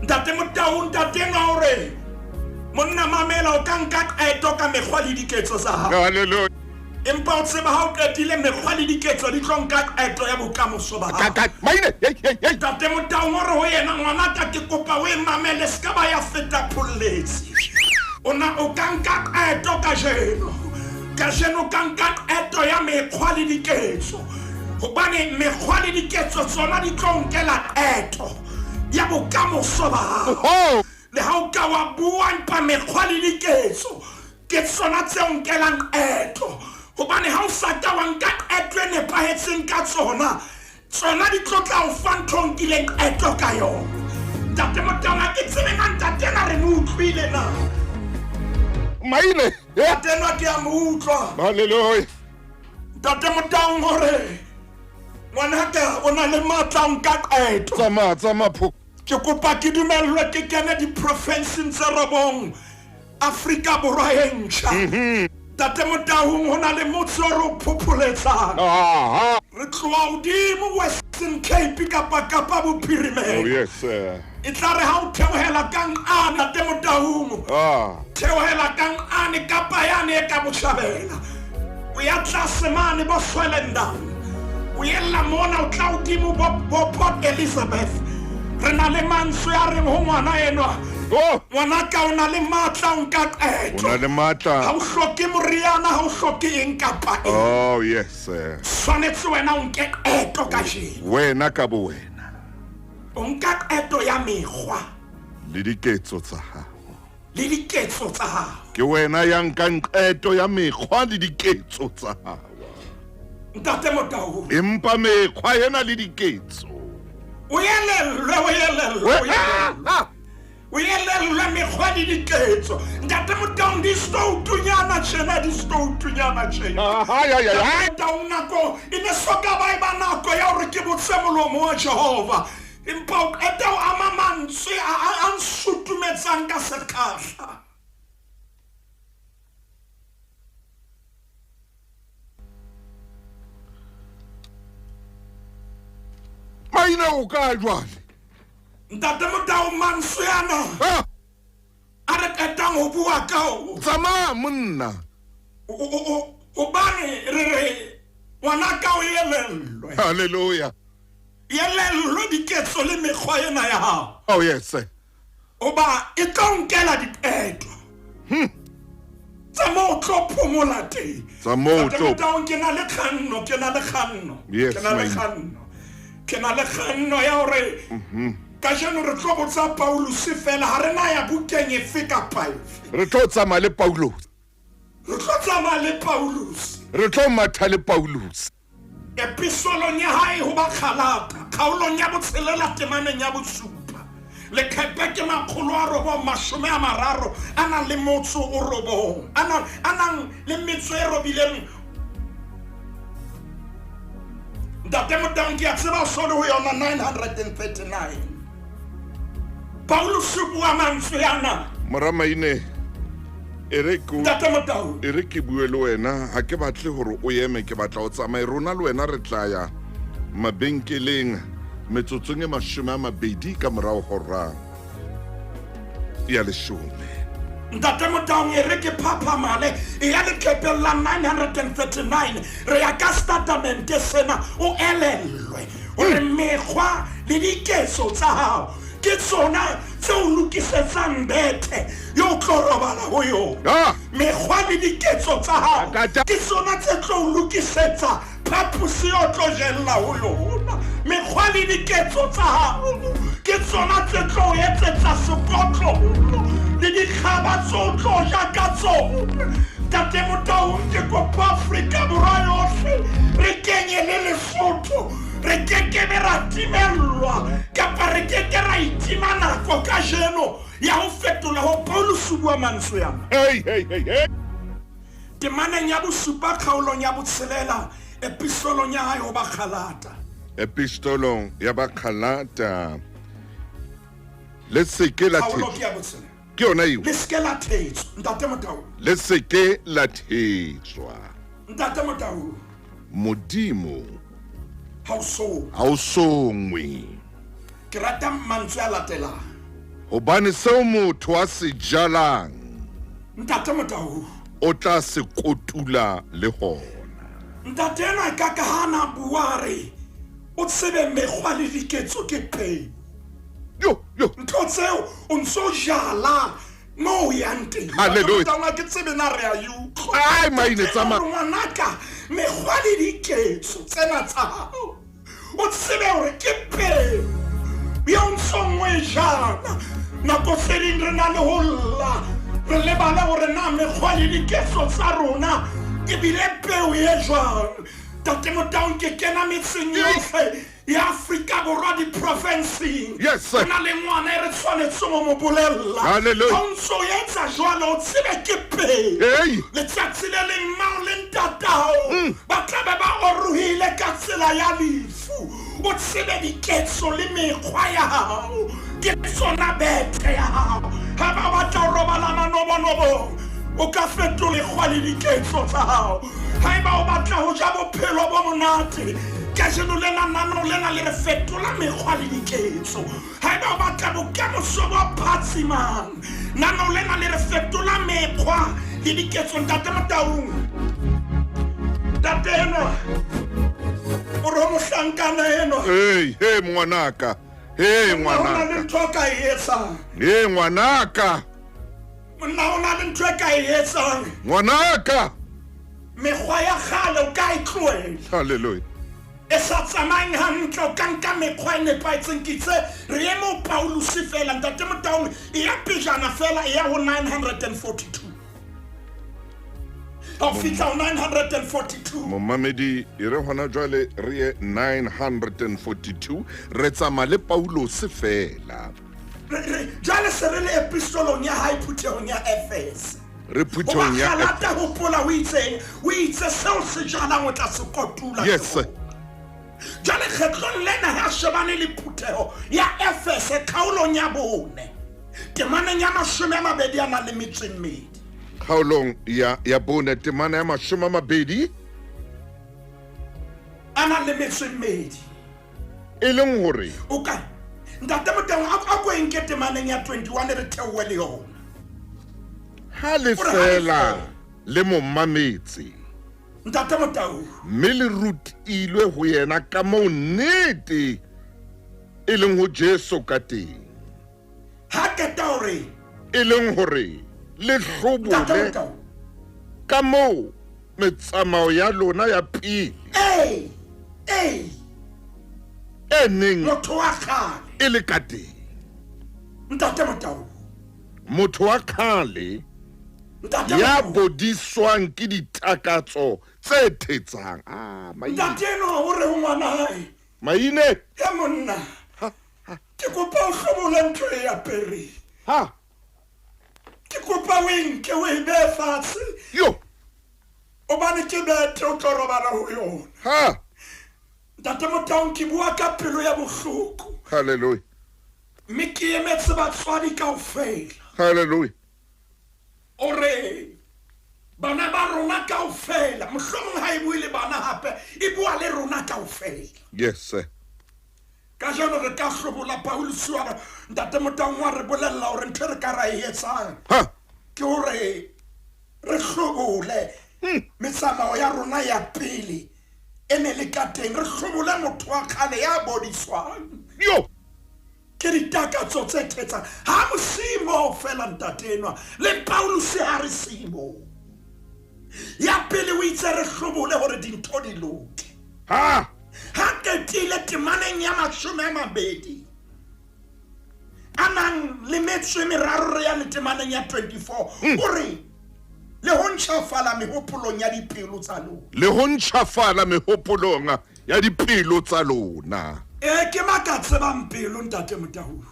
Ntate Motau, ntate enwa o re monna mamela, o ka nka qeto ka mekgwa le diketso tsa hao. Hallelujah. Empa o tseba ha o qetile mekgwa le diketso di tlo nka qeto ya bokamoso ba hao. Maine, hey, hey, hey. Ntate Motau o re ho yena, ngwanaka ke kopa o e mamele, se ka ba ya feta pholletsi. Ona o ka nka qeto kajeno. Kajeno o ka nka qeto ya mekgwa le diketso, hobane mekgwa le diketso tsona di tlo nkela qeto ya bokamoso ba hao. Le ha o ka wa bua, empa mekgwa le diketso ke tsona tseo nkelang qeto, hobane ha o sa ka wa nka qeto e nepahetseng ka tsona, tsona di tlo tla o fa ntho o nkileng qeto ka yona. Ntate Motau, ha ke tsebe na ntate ena re mo utlwile na. Maine. Ntate enwa ke a mo utlwa. Hallelujah. Ntate Motau hore ngwanaka o na le matla a nka qeto. Tsamaya, tsamaya pho. Ke kopa ke dumellwe ke kene diprofenseng tse robong Afrika Borwa e ntjha. Ntate Motaung, ho na le motse o re o phopholetsang. Re tloha hodimo Western Cape kapa Kapa Bophirimela. Oh yes sir. E tla re ha o theohela ka nqane, Ntate Motaung, theohela ka nqane Kapa yane e ka botjhabela, o ya tlase mane bo Swellendam, o yella mona o tla hodimo bo Port Elizabeth. Re na le mantswe a reng ho ngwana enwa, ngwanaka o na le matla o nka qeto. O na le matla. Ha o hloke moriana, ha o hloke eng kapa eng. Oh yes sir. Tshwanetse wena o nke qeto kajeno. Wena ka bo wena. O nka qeto ya mekgwa le diketso tsa hao. Le diketso tsa hao. Ke wena ya nkang qeto ya mekgwa le diketso tsa hao. Ntate Motau. Empa mekgwa ena le diketso. O elellwe, o elellwe, o elellwe. O elellwe mekgwa le diketso. Ntate Motaung, di stoutunyana tjena, di stoutunyana tjena. Ai, ai, ai, ai. Motaung, nako e ne soka ba e ba nako ya hore ke botse molomo wa Jehova, empa o qeta o ama mantswe a nsutumetsang ka sekgahla. Maina o kae jwale? Ntate Motaung, mantswe ana a re qetang ho bua ka o Tsamaya monna. Hobane re re ngwana ka o elellwe. Hallelujah. Elellwe diketso le mekgwa ena ya hao. Oh yes, sir. Hoba e tlo nkela diqeto tsa moo o tlo phomola teng. Tsa moo o Ntate tlo- Motaung, ke na le kganno, ke na le kganno. Yes, Ke na le maina. kganno. Ke na le kganno ya hore kajeno re tlo botsa Paulus fela, ha re na ya bukeng efe kapa efe. Re tlo tsamaya le Paulus. Re tlo tsamaya le Paulus. Re tlo matha le Paulus. Episolong ya hae ho Bagalata, kgaolong ya botshelela temaneng ya bosupa. Leqepe ke 933 a nang le motso o robong, a nang le metso e robileng. Ntate Motaung, ke a tseba o so le ho yona 939. Paulus o bua mantswe ana. Mora Maine, e re ke Ntate Motaung. E re ke bue le wena, ha ke batle hore o eme, ke batla o tsamaye. Rona le wena re tla ya mabenkeleng metsotsong e 20 ka morao hora ya 10. Ntate Motaung, e re ke phaphamale e ya leqepheng la 939. Re ya ka statement sena, o elellwe hore mekgwa le diketso tsa hao ke tsona tse o lokisetsang bethe yo o tlo robala ho yona. Mekgwa le diketso tsa hao ke tsona tse tlo o lokisetsa phaposi yo o tlo jella ho yona. Mekgwa le diketso tsa hao ke tsona tse tlo o etsetsa sekotlolo le dikgaba tse o tlo ja ka tsona. Ntate Motaung, ke kopa Afrika Borwa yohle, re kenye le Lesotho, re kekebe ra timellwa kapa re keke ra itima nako kajeno ya ho fetola ho Paulus o bua mantswe ana. Hey, hey, hey, hey. Temaneng ya bosupa kgaolong ya botshelela epistolong ya hae ho Bagalata. Epistolong ya Bagalata. Le se ke la Kgaolo thetswa. ke ya botshelela. Ke yona eo. Le se ke la thetswa, Ntate Motaung. Le se ke la thetswa. Ntate Motaung. Modimo ha o songwe. Ha o songwe. Ke rata mantswe a latelang. Hobane seo motho a se jalang, Ntate Motaung, o tla se kotula le hona. Ntate enwa ka ka hana bua re o tsebe mekgwa le diketso ke peo. Yo, yo. Ntho tseo o ntso jala moo o yang teng. Hallelujah. Ntate Motaung, ha ke tsebe na re a e utlwa. Ai, maine, tsamaya. Ngwanaka, mekgwa le diketso tsena tsa hao, o tsebe hore ke peo ya o ntso nngwe jala. Nako tse ding re na le ho lla, re lebale hore na mekgwa le diketso tsa rona e bile peo e jwang. Ntate Motaung, ke kena metseng yohle ya Afrika Borwa diprofenseng. Yes, sir. Ho na le ngwana e re tshwanetseng ho mo bolella. Hallelujah. Ha o ntso etsa jwalo, o tsebe ke peo. Hey. Letsatsi le leng mmao le ntatao ba tla be ba orohile ka tsela ya lefu. O tsebe diketso le mekgwa ya hao ke tsona bethe ya hao. Ha ba batla ho robala manobonobong, o ka fetola mekgwa le diketso tsa hao. Haeba o batla ho ja bophelo bo monate, kajeno lena nano lena le re fetola mekgwa le diketso. Haeba o batla bokamoso bo phatsimang, nano lena le re fetola mekgwa le diketso. Ntate Motaung, ntate enwa o re ho mohlankana enwa. Hey, hey, ngwanaka. Hey, Monna, ho na le ngwanaka. ntho o ka e etsang. Hey, ngwanaka. Monna, ho na le ntho e ka e etsang. Ngwanaka. Mekgwa ya kgale o ka e tlohela. Hallelujah. E sa tsamayeng hantle, o ka nka mekgwa e nepahetseng. Ke itse re eme ho Paulus fela, Ntate Motaung, e ya pejana fela, e ya ho 942. Ha o fihla ho 942. Momamedi, e re hona jwale re ye 942, re tsamaya le Paulus fela. Jwale se re le epistolong ya hae phuthehong ya Efese. Re phuthehong ya Galata, hopola o itseng, o itse seo se jalang o tla se kotula. Yes sir. Jwale kgetlong lena ha shebane le phutheho ya Efese kgaolong ya 4 temaneng ya 22 a nang le metso e mmedi. Kgaolong ya 4 temana ya 22 a nang le metso e mmedi, e leng hore o ka ntate Motaung a ko enke temaneng ya 21 re theohe le yona. Ha le fela le mo mametse ntate Motaung, mme le rutilwe ho yena ka moo nnete e leng ho Jesu ka teng. Ha qeta hore e leng hore le hlobole ka moo metsamao ya lona ya pele e neng motho wa kgale e le ka teng. Ntate Motaung, motho wa kgale ya bodiswang ke ditakatso tse thetsang. Ntate eno o re ho ngwana hae, Maine, he monna, ke kopa o hlobole ntho e apereng. Ha ke kopa o e nke o e behe fatshe. Yo, obane ke bethe o tlo robala ho yona. Ha ntate Motaung, ke bua ka pelo ya bohloko. Hallelujah. Mme ke emetse batswadi kaofela. Hallelujah. O re bana ba rona kaofela, mohlomong ha e bue le bana hape, e bua le rona kaofela. Yes sir. Kajeno re ka hlobola Paulus wa re ntate Motaung wa re bolella hore ntho e re ka ra e etsang ke hore re hlobole metsamao ya rona ya pele e ne le ka teng, re hlobole motho wa kgale ya bodiswang. Yo, ke ditakatso tse thetsang. Ha mosimo fela ntate enwa le Paulus ha re simo. Ya pele o itse re hlobole hore dintho di loke. Ha ha qetile temaneng ya 22 a nang le metso e meraro re ya le temaneng ya 24, o re le ho ntjhafala mehopolong ya dipelo tsa lona. Le ho ntjhafala mehopolong ya dipelo tsa lona. Ke maka tsebang pelo ntate Motaung.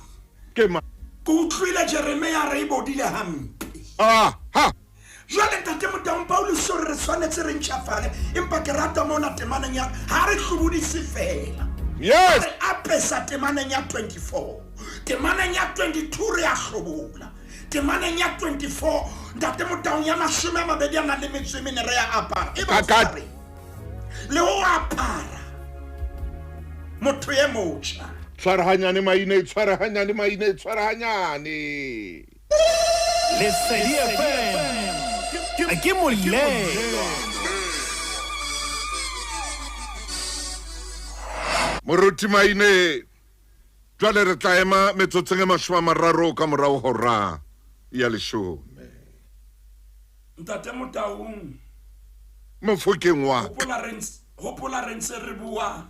Ke ma ke utlwile Jeremia re e bodile hampe. Ha jwale ntate Motaung, Paulus o re re tshwanetse re ntjhafale, empa ke rata mona temaneng ya ha re hlobodise fela. Yes. Re apesa temaneng ya 24, temaneng ya 22 re a hlobola, temaneng ya 24 ntate Motaung ya 22 a nang le metso e mene re a apara. E ba re le ho apara motho e motjha. Tshwarahanyane maine, tshwarahanyane maine, tshwarahanyane. Lesedi FM ke molelwa. Moruti Maine, jwale re tla ema metsotsong e 30 ka morao hora ya 10. Ntate Motaung, mofokeng wa hopola re ntse re bua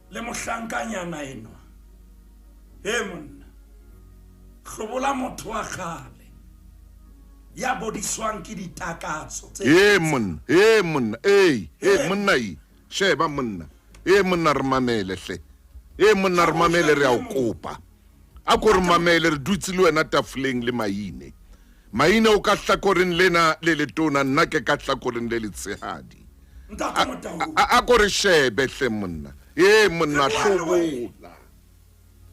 le mohlankanyana enwa. He monna, hlobola motho wa kgale ya bodiswang ke ditakatso tse. He monna, he monna, he monna, sheba monna, he monna re mamele hle. He monna re mamele, re a o kopa. A ko re mamele, re dutse le wena tafoleng le Maine. Maine o ka hlakoreng lena le letona, nna ke ka hlakoreng le letshehadi. Ntate Motaung, A ko re shebe hle monna. He monna, hlobola.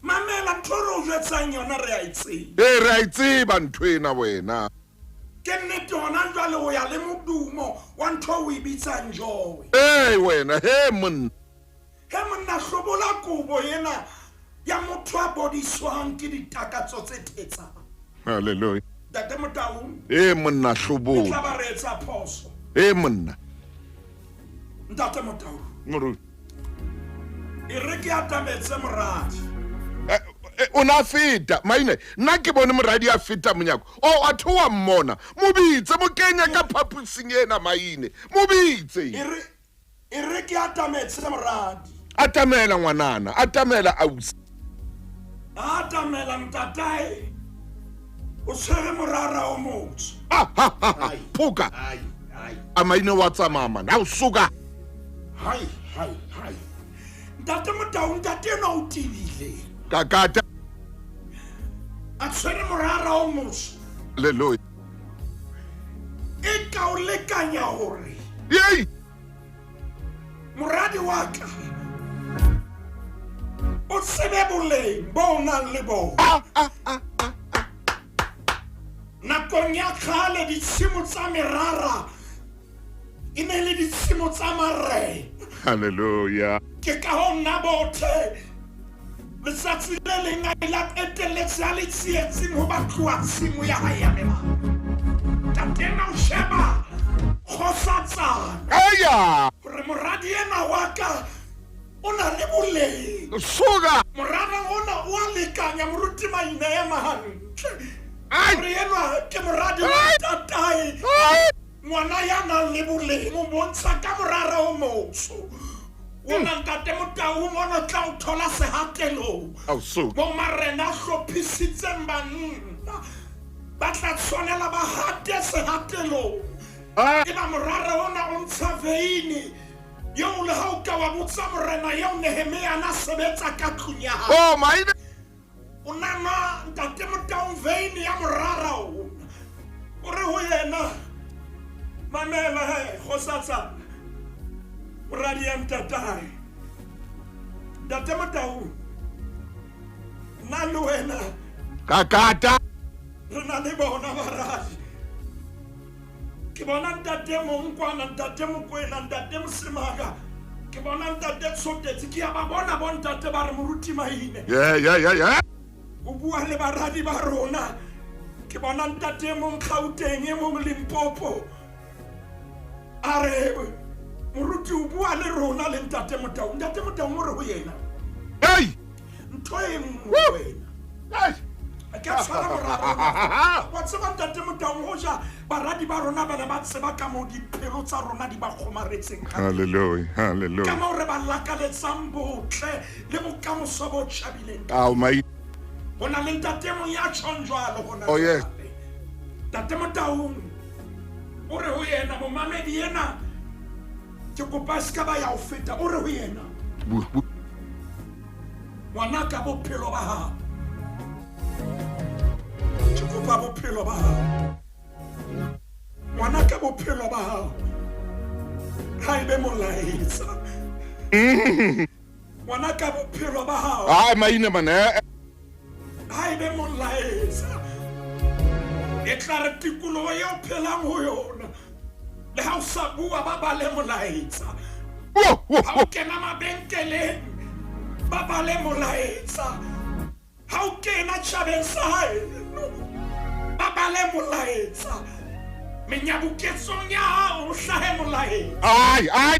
Mamela ntho re o jwetsang yona, re a e tseba. Re a e tseba ntho ena wena. Ke nnete hona jwale o ya le modumo wa ntho o e bitsang joy. Wena, he monna. He monna, hlobola kobo ena ya motho a bodiswang ke ditakatso tse thetsang. Hallelujah. Ntate Motaung, monna, hlobola. Ke tla ba re etsa phoso. Monna. Ntate Motaung, Moruti, e re ke atametse moradi. O na feta Maine, nna ke bone moradi a feta monyako. O a thoa mmona, mo bitse, mo kenya ka phaposing ena Maine, mo bitse. E re ke atametse moradi. Atamela ngwanana, atamela ausi. Atamela ntatae. O tshwere morara o motsho. Phoka. A Maine wa tsamaya man, ha o suka. Hai hai hai. Ntate Motaung, ntate ena o tibile. Kakata. A tshwere morara o motsho. Hallelujah. E ka o lekanya hore. Yey! Moradi wa ka o tsebe boleng bo o nang le bona. Nakong ya kgale ditshimo tsa merara e ne le ditshimo tsa marena. Hallelujah. Ke ka ho nna bothe letsatsi le leng a ile a qetelletse a le tsietsing ho batluwa tshimo ya hae ya merara. Tatena o sheba kgosatsana. Eya! Hore moradi ena wa ka o na le boleng. Suka! Morara ona o a lekanya moruti Maine ema hantle. Ai! Hore enwa ke moradi wa Ai! ntatae. Ai! Ngwana ya nang le boleng o bontsha ka morara o motsho. Ona ntate Motau mona o tla o thola sehatelong. Ao suka. Mo marena a hlophisitseng banna ba tla tshwanela ba hate sehatelong. Ah! Eba morara ona o ntsha veine eo le ha o ka wa botsa morena eo Nehemia a na sebetsa ka tlung ya hae. Oh, Maine! O nana ntate Motau veine ya morara ona. O re ho yena, mamela he kgosatsana, moradi ya ntatae. Ntate Motau, nna le wena Kakata! re na le bona baradi. Ke bona ntate mong kwana, ntate Mokwena, ntate Mosemaka. Ke bona ntate Tshotetse. Ke a ba bona bo ntate ba re moruti Maine. Yeah, yeah, yeah, yeah. O bua le baradi ba rona. Ke bona ntate mong Gauteng, e mong Limpopo. A re moruti o bua le rona le ntate Motau. Ntate Motau o re ho yena. Hey! Ntho e nngwe wena. Hey! Ke a tshwara morara. Wa tseba ntate Motau hoja baradi ba rona ba ne ba tseba ka moo dipelo tsa rona di ba kgomaretseng ka teng. Hallelujah, Ka hallelujah. moo re ba lakaletsang botle le bokamoso bo tjhabileng. Ao Maine. Ho na le ntate mong ya tjhong jwalo hona Oh, yes. jwale. Ntate Motaung o re ho yena, momamedi ena ke kopa se ka ba ya ho feta. O re ho yena, Bu- bu- ngwana ka bophelo ba hao. Ke kopa bophelo ba hao. Ngwana ka bophelo ba hao. Ha ebe molaetsa. Ngwana ka bophelo ba hao. Ai, Maine man. eh, eh. Ha ebe molaetsa. E tla re tikoloho eo phelang ho yona. Le ha o sa bua ba bale molaetsa. Wo, wo, Ha wo. o kena mabenkeleng ba bale molaetsa. Ha o kena tjhabeng sa haeno ba bale molaetsa. Menyabuketsong ya hao o hlahe molaetsa. Ai, ai.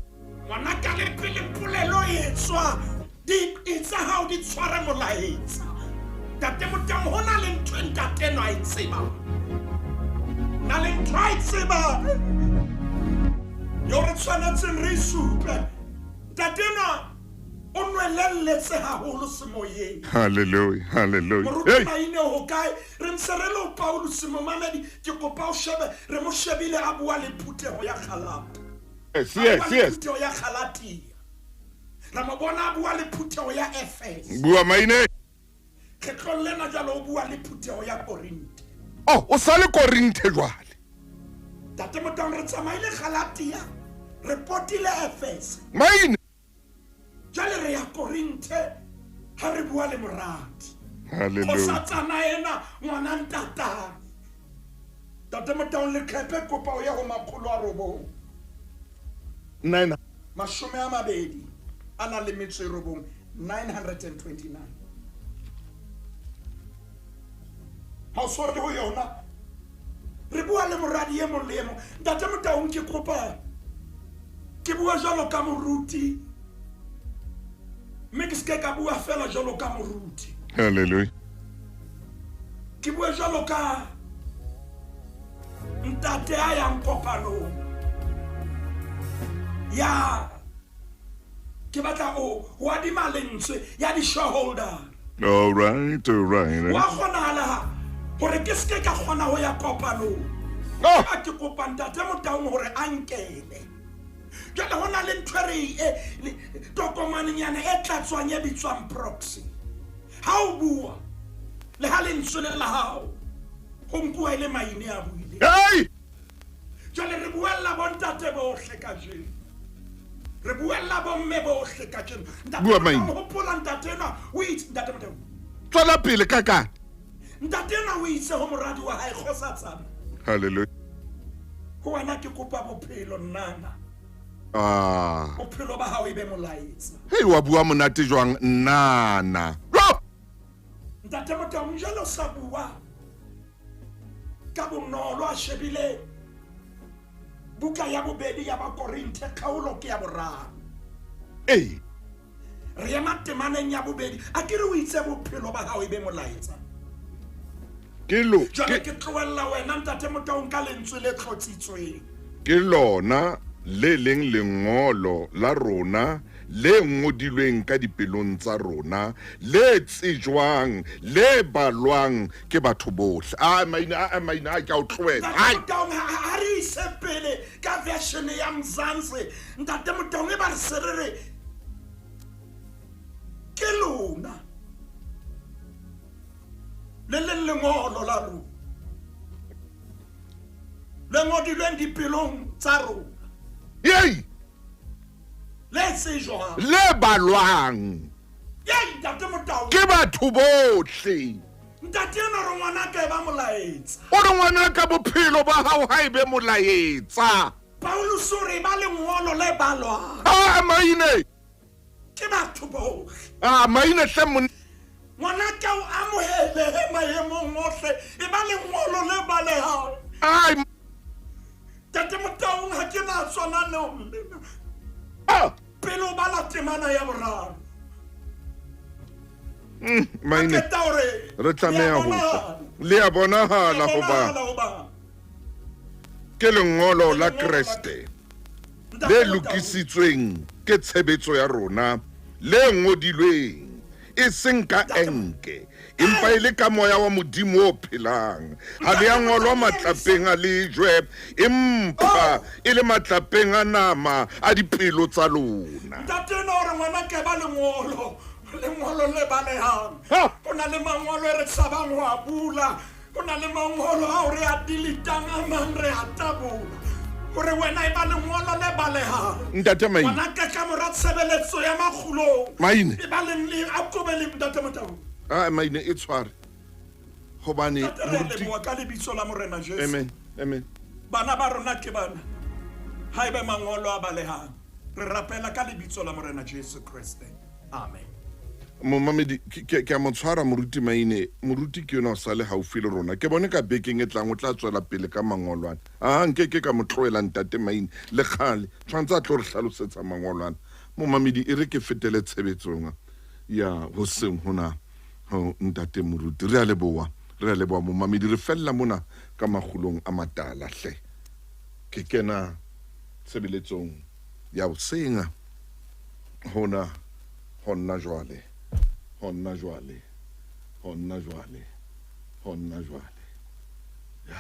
Ngwana ka le pele polelo e tswa, di tsa hao di tshware molaetsa. Ntate Motau ho na le ntho e ntate enwa a e tsebang. Na le ntho a e tsebang eo re tshwanetseng re e supe. Ntate enwa o nwelelletse haholo semoyeng. Hallelujah, hallelujah. Moruti Hey! Maine ho kae? Re ntse re le ho Paulus momamedi, ke kopa o shebe, re mo shebile a bua le phutheho ya Galata. Yes, yes, A bua le yes. phutheho ya Galatia. Ra mo bona a bua le phutheho ya Efese. Bua Maine. Kgetlong lena jwale o bua le phutheho ya Korinthe. Oh, o sa le Korinthe jwale. Ntate Motau re tsamaile Galatia, re potile Efese. Maine. Jwale re ya Korinthe ha re bua le moradi. Hallelujah. Kgosatsana ena ngwana ntatae. Ntate Motau leqhepe kopa o ye ho 9. Nine. 29 929. Ha o so le ho yona. Re bua le moradi e mong le e mong. Ntate Motaung ke kopa ke bua jwalo ka moruti, mme ke se ke ka bua fela jwalo ka moruti. Hallelujah. Ke bua jwalo ka ntate a yang kopanong ya ke batla o adima lentswe ya di-shareholder. All right, all right. Wa kgonahala hore ke se ke ka kgona ho ya kopanong. Oh. A ke kopa ntate Motaung hore a nkele. Jwale ho na le ntho e re e tokomanenyana e tlatswang e bitswang proxy. Ha o bua le ha lentswe le la hao ho nkuwa e le maine a buile. Hey! Jwale re buella bontate bohle kajeno, re buella bomme bohle kajeno. Ntate Bua Maine. Motaung, hopola ntate enwa o itse, ntate Motaung. Tswela pele kaka. Ntate enwa o itse ho moradi wa hae kgosatsana. Hallelujah. Ho wena ke kopa bophelo nnana. Ah. Bophelo ba hao e be molaetsa. Hei, wa bua monate jwang nnana. Yo! Ntate Motaung jwale o sa bua ka bonolo a shebile buka ya bobedi ya Bakorinthe kgaolo ke ya boraro. Ee. Re ema temaneng ya bobedi. A ke re o itse bophelo ba hao e be molaetsa. Ke lo Jwale ke tlohella wena ntate Motaung ka lentswe le tlotsitsweng. Ke lona le leng lengolo la rona le ngodilweng ka dipelong tsa rona, le tsejwang, le balwang ke batho bohle. A maina, a maina, a ke a o tlohela. Ntate Ai. Motaung, ha re ise pele ka version ya Mzansi. Ntate Motaung, e ba re se re re ke lona le leng lengolo la rona le ngodilweng dipelong tsa rona. Yei! Le tsejwang. Le balwang. Yei, ntate Motaung. Ke batho bohle. Ntate enwa re ngwana ka e ba molaetsa. O re ngwana ka bophelo ba hao ha e be molaetsa. Paulus o re ba lengolo le balwang. Ah, maine. Ke batho bohle. Ah, maine hle mon- Ngwana ka o amohele maemong ohle, e ba lengolo le balehang. Ai. Ntate Motaung, ha ke na tswana le Ah. Pele o bala temana ya boraro. Maine. A qeta hore Re tlameha ho le a tswa. Le a bonahala Le a hoba bonahala hoba. ke lengolo la Lengolo la Kreste Ntate le Motaung. lokisitsweng ke tshebetso ya rona, le ngodilweng e seng ka enke, empa e le ka moya wa Modimo o phelang. Ha le a ngolwa matlapeng a lejwe, empa e le matlapeng a nama a dipelo tsa lona. Ntate enwa o re ngwana ke ba lengolo, lengolo le balehang. Ha! Ho na le mangolo e re tshabang ho a bula, ho na le mangolo ao re a deletang, a mang re a tabola. Hore wena e ba lengolo le balehang. Ntate Maine. Ngwana ka ka mora tshebeletso ya makgulong. Maine. E ba leng le, a kobe le ntate Motaung. Ah, Maine e tshware. Hobane Ntate, re a moruti leboha ka lebitso la Morena Jesu. Amen. Amen. Bana ba rona ke bana. Ha ebe mangolo a balehang. Re rapela ka lebitso la Morena Jesu Kreste. Amen. Momamedi, ke a mo tshwara moruti Maine. Moruti ke yona o sa le haufi le rona. Ke bone ka bekeng e tlang o tla tswela pele ka mangolwana. Ah, nke ke ka mo tlohela ntate Maine le kgale. Tshwantse a tlo re hlalosetsa mangolwana. Momamedi, e re ke fetele tshebetsong ya hoseng hona ho ntate moruti. Re a leboha, re a leboha momamedi. Re fella mona ka makgulong a matala hle. Ke kena tshebeletsong ya hoseng hona honna jwale. Honna jwale, honna jwale, honna jwale. Ya.